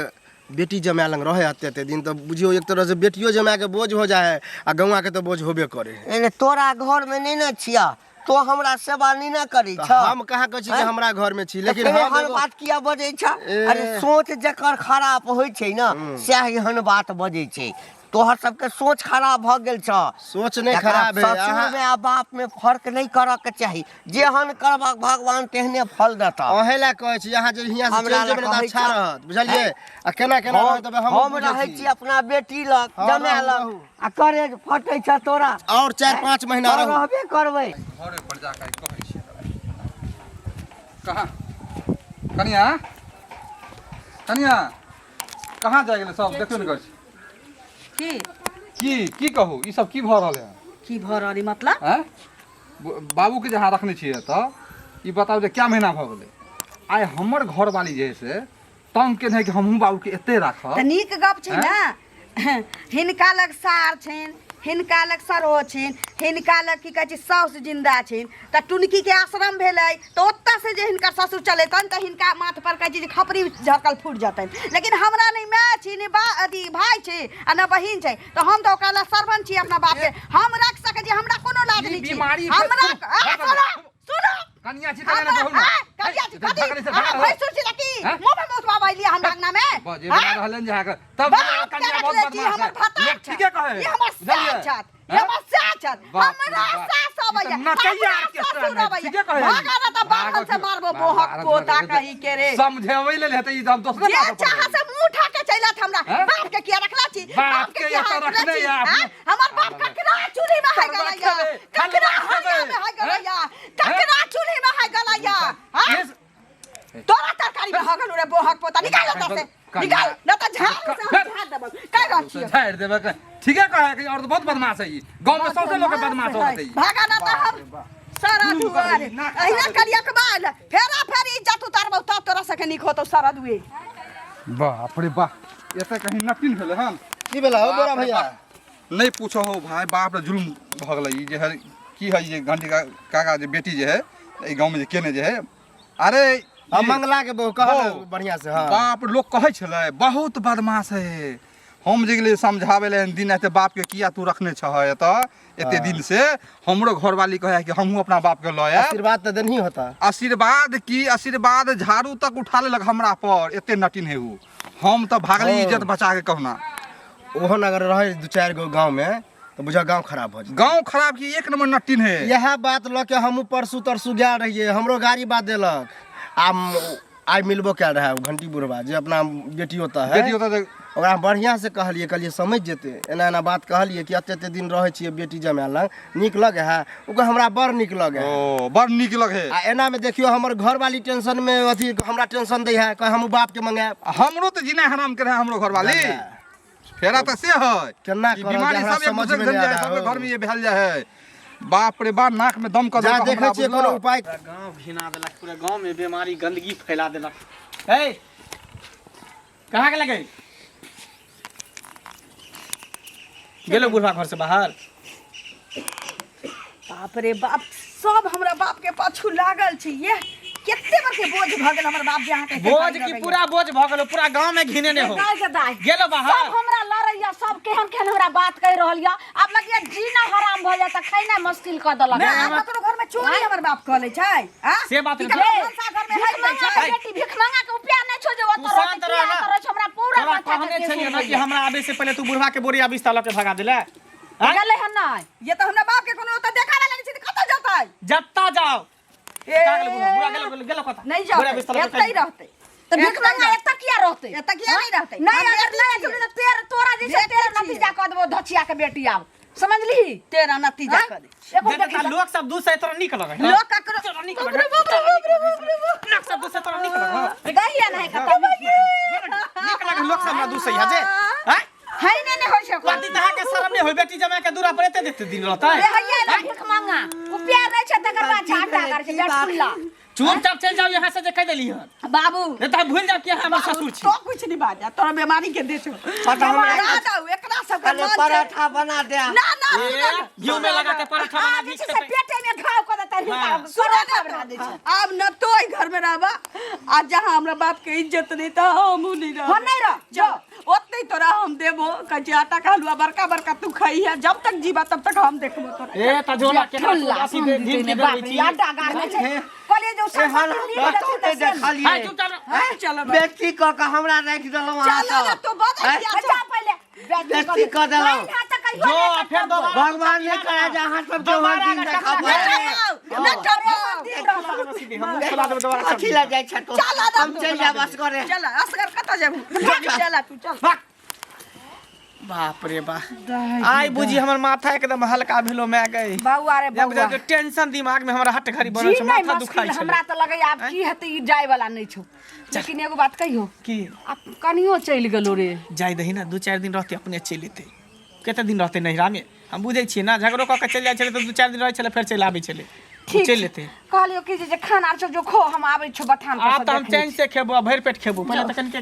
Speaker 7: बेटी जमाए लग रहै एते एते दिन तऽ बुझियौ एक तरहसँ बेटियो जमाएके बोझ हो जाइ है आ गौआँके तऽ बोझ होबे करै है
Speaker 1: नहि नहि तोरा घरमे नहि ने छियह तो हमरा सेवा नहि ने करै
Speaker 7: तऽ
Speaker 1: छह
Speaker 7: हम कहाँ कहै छी कि
Speaker 1: आँय?
Speaker 7: हमरा घरमे छी
Speaker 1: तऽ
Speaker 7: लेकिन
Speaker 1: फेर
Speaker 7: हम
Speaker 1: एहन
Speaker 7: एगो
Speaker 1: बात किया बजै छह
Speaker 7: ए।
Speaker 1: अरे सोच जकर खराब होइ छै ने सएह एहन बात बजै छै तोहर सबके सोच खराब भऽ गेल छह
Speaker 7: सोच नहि
Speaker 1: एकरा
Speaker 7: खराब है अहाँ
Speaker 1: ससुरमे आ बापमे फर्क नहि करऽ के चाही जेहन करबक भगवान तेहने फल देतह
Speaker 7: अहें लए कहै छी अहाँ जे हियाँ से
Speaker 1: हमरा
Speaker 7: चलि जेबै ने
Speaker 1: लए
Speaker 7: तऽ
Speaker 1: कहै
Speaker 7: अच्छा
Speaker 1: छह।
Speaker 7: रहत बुझलियै आ केना केना
Speaker 1: हम
Speaker 7: रहत हम
Speaker 1: हम रहै छी अपना बेटी लग
Speaker 7: हँ,
Speaker 1: जमाए
Speaker 7: रहू,
Speaker 1: लग
Speaker 7: रहू।
Speaker 1: आ करेज फटै छ तोरा
Speaker 7: आओर 4-5 महीना
Speaker 1: हम
Speaker 7: रहू
Speaker 1: रहबे करबै
Speaker 6: घरे पर जाके कहै छियै कहाँ कनिया कनिया कहाँ जाइ गेलै सब देखियौ ने कहै छी
Speaker 2: की
Speaker 6: की की कहू ई सब की भऽ रहल है
Speaker 2: की भऽ रहल मतलब
Speaker 6: आँय बाबूके जे अहाँ रखने छियै एतऽ ई बताउ जे क्या महीना भऽ गेलै आइ हमर घरवाली जे है से तंग केने है कि हमहूँ बाबूके एते राखब
Speaker 2: तऽ नीक गप छै ने हिनका लग सार छनि हिनका लग सरो छनि हिनका लग की कहै छै साउस जिन्दा छनि तऽ टुनकीके आश्रम भेलै तऽ ओतऽसँ जे हिनकर ससुर चलेतनि तऽ हिनका माथ पर कहै छै जे खपरी झरकल फूटि जेतनि लेकिन हमरा नहि माय छी नहि बा अथी भाय छै आ नहि बहिन छै तऽ हम तऽ ओकरा लग सर्वंट छी अपना बापके हम राखि सकै छी हमरा कोनो लाज
Speaker 6: ई
Speaker 2: नहि छै
Speaker 6: बीमारी
Speaker 2: हमरा आ, सुनू सुनू
Speaker 6: कनिया छी कनिया ने कहू ने
Speaker 2: कनिया छी कथी
Speaker 6: ढकनी से
Speaker 2: अहाँ
Speaker 6: ढकल
Speaker 2: भैंसुर छी लकी
Speaker 6: हैं?
Speaker 2: मुँह में मुँह बाबा हमरा अंगना में
Speaker 6: बजे बना रहलन जे अहाँके तब
Speaker 2: बाप के
Speaker 6: कनिया बहुत
Speaker 2: रखले छी
Speaker 6: बदमाश
Speaker 2: हमर
Speaker 6: है
Speaker 2: भतार
Speaker 6: लोक ठीके कहै
Speaker 2: ई हमर
Speaker 6: बुझलियै?
Speaker 2: सास छथि ई
Speaker 6: हैं?
Speaker 2: हमर सास छथि
Speaker 6: बाप रे
Speaker 2: हमरा
Speaker 6: बाप।
Speaker 2: सास
Speaker 6: ई
Speaker 2: अबैया
Speaker 6: तऽ नचैया
Speaker 2: हमरा
Speaker 6: ऑर्केस्ट्रा
Speaker 2: ससुर
Speaker 6: मे,
Speaker 2: अबैया
Speaker 6: ठीके कहै
Speaker 2: भागा ना तऽ बान्हल से मारबो बोहक पोता कही के रे
Speaker 6: समझेबै लेल हेतै ई तऽ हम दोसरे
Speaker 2: जे
Speaker 6: बात पर
Speaker 2: चाह से मुंह उठा के चलत हमरा
Speaker 6: हैं?
Speaker 2: बाप के किया रखला छी
Speaker 6: बाप के
Speaker 2: किया
Speaker 6: एतऽ
Speaker 2: रखले
Speaker 6: रखने
Speaker 2: छी
Speaker 6: या
Speaker 2: हैं?
Speaker 6: अपने।
Speaker 2: हमर बाप ककरा चूल्ही में है
Speaker 6: करबा
Speaker 2: गलैया
Speaker 6: खेबै,
Speaker 2: ककरा
Speaker 6: हलवा
Speaker 2: हरिया
Speaker 6: खेबै,
Speaker 2: में है गलैया
Speaker 6: हैं?
Speaker 2: ककरा चूल्ही में है गलैया हैं? तोरा तरकारी में हगल रे बोहक पोता निकाल ओतऽ से निकाल न तऽ झाड़ से हम झाड़ देबौ कहि रहल छियौ
Speaker 6: झाड़ि देबै के ठीके कहै कि और बहुत बदमाश है ई गाँव में सौंसे लोग के बदमाश हो ई
Speaker 2: भागा न तऽ हम सारा
Speaker 6: दुनू
Speaker 2: दुआर
Speaker 6: करी, नाक
Speaker 2: अहिना करिया के बाल फेरा फेरी इज्जत उतारबौ तब तोरा सके नीक होतौ सारा दुए
Speaker 6: बाप रे बाप एतऽ कहीं नटिन भेलै हन
Speaker 7: की भेला हो बोरा
Speaker 6: बाप रे
Speaker 7: भैया
Speaker 6: बाप। नहि पूछो हो भाई बाप रे जुल्म भऽ गेलै ई जे है की है जे घंटी काका जे बेटी जे है एहि गाँवमे जे केने जे है अरे
Speaker 7: आ मंगला के बहू कहल
Speaker 6: बहू।
Speaker 7: बढ़िया से हाँ
Speaker 6: बाप लोग कहै छलै बहुत बदमाश है हम जे गेलियै समझाबै लए दिन एते बाप के किया तू रखने छह एतऽ एते दिन से हमरो घरवाली कहै कि हमहूँ अपना बाप के लऽ आयब
Speaker 7: आशीर्वाद तऽ देनही होता
Speaker 6: आशीर्वाद की आशीर्वाद झाड़ू तक उठा लेलक हमरा पर एते नटिन है उ हम तऽ भागली
Speaker 7: ओ।
Speaker 6: इज्जत बचा के कहुना
Speaker 7: ओहन अगर रहे दू चारि गो गाँव में तऽ बुझा गाँव खराब भऽ जेतै
Speaker 6: गाँव खराब की एक नंबर नटिन है
Speaker 7: इएह बात लऽ के हमहूँ परसू तरसू गेल रहियै हमरो गाड़ी बात देलक आ आइ मिलबो कयल रहए ओ घंटी बुढ़बा जे अपना बेटी ओतऽ है
Speaker 6: बेटी ओतऽ जे-
Speaker 7: ओकरा हम बढ़िआँ से कहलियै कहलियै समझि जेतै एना एना बात कहलियै कि एते एते दिन रहै छियै बेटी जमाए लग नीक लगै है ओ कहै हमरा बड़ नीक लगै है
Speaker 6: ओ बड़ नीक लगे
Speaker 7: आ एनामे देखियौ हमर घरवाली टेंशनमे अथी हमरा टेंशन दै है कहै हमहूँ बापके मंगायब
Speaker 6: हमरो तऽ जीना हराम के रहे हमरो घरवाली फेरा तऽ से है
Speaker 7: केना
Speaker 6: ई
Speaker 7: करब
Speaker 6: बीमारी
Speaker 7: जे हमरा
Speaker 6: सब एक
Speaker 7: समझ
Speaker 6: दूसरे
Speaker 7: में
Speaker 6: के
Speaker 7: नहि
Speaker 6: धरि जाइ
Speaker 7: आ
Speaker 6: सबके
Speaker 7: रहा
Speaker 6: घर में ये भेल जाइ है बाप रे बाप नाक में दम कऽ
Speaker 7: जा
Speaker 6: देलक
Speaker 7: देखै
Speaker 6: हमरा,
Speaker 7: छियै कोनो
Speaker 6: बुझलक?
Speaker 7: उपाय
Speaker 4: पूरा गांव घिना देलक पूरा गांव में बीमारी गंदगी फैला देलक ए कहाँ के लगे गेलो बुढ़वा घर से बाहर
Speaker 2: बाप रे बाप सब हमरा बाप के पाछू लागल छै ये कते बड़के बोझ भऽ गेल हमर बाप जे अहाँके एते
Speaker 4: बोझ
Speaker 2: पाइ
Speaker 4: की
Speaker 2: लगैया।
Speaker 4: पूरा बोझ भऽ गेलो पूरा गांव में घिने ने हो
Speaker 3: गाय के दाय
Speaker 4: गेलो बाहर
Speaker 3: सब हमरा लड़ैया सब केहन केहन हमरा बात कहि रहल या आब लगिया जीना हराम भऽ जाय तऽ खैनाइ मुश्किल कऽ देलक
Speaker 2: नहि, आब ककरो घर में चोरी हमर बाप कऽ लै छै आ
Speaker 4: से बात
Speaker 2: की
Speaker 4: नहि।
Speaker 2: ककरो भनसा घर में
Speaker 3: भीख
Speaker 2: हारि दै
Speaker 3: मंगा
Speaker 2: छै
Speaker 3: के बेटी भीख मंगा के उपाय नहि छौ जे
Speaker 4: तू
Speaker 3: ओतऽ रहतै
Speaker 4: शांत रह
Speaker 3: किया
Speaker 4: ना।
Speaker 3: ओतऽ रहै छौ हमरा पूरा
Speaker 4: तोरा
Speaker 3: माथा
Speaker 4: कहने
Speaker 3: के
Speaker 4: छलियै
Speaker 3: केस
Speaker 4: ना कि हमरा आबे से पहिले तू बुढ़वा के बोरिया बिस्तर लऽ के भगा देले आँय?
Speaker 3: गेलै हन नहि
Speaker 2: ये तऽ हमरा बाप के कोनो ओतऽ देखा वाला नहि छै तऽ कतऽ जेतै
Speaker 4: जत्ता जाओ
Speaker 2: ए,
Speaker 4: कहाँ गेलै बुढ़वा? बुढ़वा गेलो गेलो गेलो कतऽ?
Speaker 2: नहि
Speaker 4: बोरिया
Speaker 2: जेतै
Speaker 4: बिस्तर लऽ के
Speaker 2: एतै रहतै
Speaker 3: तऽ भीख
Speaker 2: एतै
Speaker 3: मंगा
Speaker 2: रहतै।
Speaker 3: एतऽ किया रहतै
Speaker 2: एतऽ किया नहि रहतै
Speaker 3: नहि
Speaker 2: हम
Speaker 3: अगर
Speaker 2: बेटी
Speaker 3: नहि
Speaker 2: छियै।
Speaker 3: तऽ तेर तोरा जे छै
Speaker 2: बेटी
Speaker 3: तेर
Speaker 2: छियै।
Speaker 3: नतीजा कऽ देबो धचिया के बेटी आब समझलिही
Speaker 2: तेरा नतीजा
Speaker 3: आँय?
Speaker 2: कऽ दे
Speaker 3: एको
Speaker 4: जे
Speaker 3: देखी
Speaker 4: तऽ लोक सब दू सए तोरा नीक लगै है।
Speaker 2: लोक ककरो
Speaker 4: तोरा नीक लगै है। लोक सब दू सए तोरा नीक लगै है।
Speaker 3: दहिया नहि खतम
Speaker 4: नीक लगै लोक सब हमरा दू सए है जे आँय?
Speaker 3: है नहि नहि होइ छै ओकरा।
Speaker 4: पति तहाँ के शरम नहि होय बेटी जमा के दूरा पर एते देते दिन रहतै
Speaker 3: रे हैया ने भीख मांगा उपाय नहि छै तकर बाद झाटा कर छै बेटकुल्ला
Speaker 4: चुपचाप चलि जाउ यहाँ से जे कहि देली हन
Speaker 2: बाबू
Speaker 4: नहीं तऽ हम भूलि जायब कि अहाँ हमर ससुर छी
Speaker 2: तो कुछ नहीं बाजा तोरा बीमारी के दे छो
Speaker 1: पता हमरा
Speaker 2: दादा एकरा सब के
Speaker 1: कने
Speaker 2: मन छै
Speaker 1: पराठा बना दे
Speaker 2: ना ना
Speaker 4: ए,
Speaker 2: सुनऽ ना।
Speaker 4: घिउ में लगा के पराठा बना
Speaker 3: आ
Speaker 4: दी
Speaker 3: जे छै से पेटे में घाव कऽ देतै हिनका
Speaker 4: हाँ।
Speaker 2: सुनऽ
Speaker 3: पराठा बना दै छै
Speaker 2: आब न तो एहि घर में रहबा आ जहाँ हमरा बाप के इज्जत नहीं तो हमहूँ नहीं रहब
Speaker 3: हम नहीं रह,
Speaker 2: जो ओतने तोरा हम देबो कहै छै आटा के हलुआ बड़का बड़का तू खइहे जब तक जीबा तब तक हम देखबो तोरा
Speaker 4: ए त झोला केना
Speaker 3: ठुल्ला
Speaker 4: अथी दे
Speaker 3: समझी
Speaker 4: घिन
Speaker 3: ने
Speaker 4: के
Speaker 3: बाप
Speaker 4: देबै
Speaker 3: रे
Speaker 4: छी
Speaker 3: आटा गाड़ छै कहलियै जे ओ
Speaker 1: एहन
Speaker 3: संपत्ति नीक
Speaker 1: कतौ
Speaker 3: देथिन तऽ
Speaker 1: नहि
Speaker 3: से नहि।
Speaker 1: देखलियै
Speaker 4: हाय चुपचाप रह।
Speaker 2: हैं, चलो बाबू।
Speaker 1: बेटी कऽ के हमरा राखि देलहुँ अहाँ
Speaker 2: चलो ना
Speaker 1: सब
Speaker 2: तू बजै
Speaker 1: हैं?
Speaker 2: किया
Speaker 3: अच्छा
Speaker 2: छौ?
Speaker 3: पहिले
Speaker 1: बेइज्जती कऽ देलहुँ।
Speaker 3: नहीं, नहीं, तऽ कहियो
Speaker 4: जो
Speaker 3: नहि
Speaker 4: फेर
Speaker 3: करतौ।
Speaker 4: दोबारा
Speaker 1: भगवान नहि करे जे अहाँ सबके ओहन
Speaker 4: दोबारा
Speaker 1: दिन
Speaker 4: अगर
Speaker 1: देखा
Speaker 4: टकरा
Speaker 1: पड़े
Speaker 2: ना टपो।
Speaker 4: हम खोला देबै दोबारा
Speaker 1: कथी लए जाइ छै तू
Speaker 2: चल ना
Speaker 1: हम
Speaker 2: तू।
Speaker 1: चलि जायब असगरे
Speaker 2: चल असगर कतऽ जेबू चल तू चल
Speaker 4: भाग। बाप रे बा आइ बुझी हमर माथा एकदम हल्का भेलो मैं गई
Speaker 3: बौआ रे
Speaker 4: जब
Speaker 3: बौआ
Speaker 4: जब टेंशन दिमाग में हमरा हट घड़ी बनल
Speaker 3: जी
Speaker 4: छै
Speaker 3: नहीं
Speaker 4: माथा
Speaker 3: मुश्किल
Speaker 4: दुखाइ छै
Speaker 3: हमरा तऽ लगैया आब की हेतै ई जाय वाला नहि छौ लेकिन एगो बात कहियो
Speaker 4: की
Speaker 3: आब कनियो चलि गेलो रे
Speaker 4: जाय दही ना दू चारि दिन रहते अपने चलि एतै कते दिन रहते नैहरा में हम बुझै छियै ना झगड़ो कऽ के चलि जाइ छलै तऽ दू चारि दिन रहै छलै फेर चलि आबै छलै
Speaker 3: ठीक
Speaker 4: चलि एतै
Speaker 3: कहलियो कि जे जे खाना आर छौ जो खो हम आबै छौ बथान पर
Speaker 4: आब
Speaker 3: से
Speaker 4: तऽ हम
Speaker 3: देख लै
Speaker 4: चैन से खेबो आ भरि पेट खेबो पहिले तऽ कनिके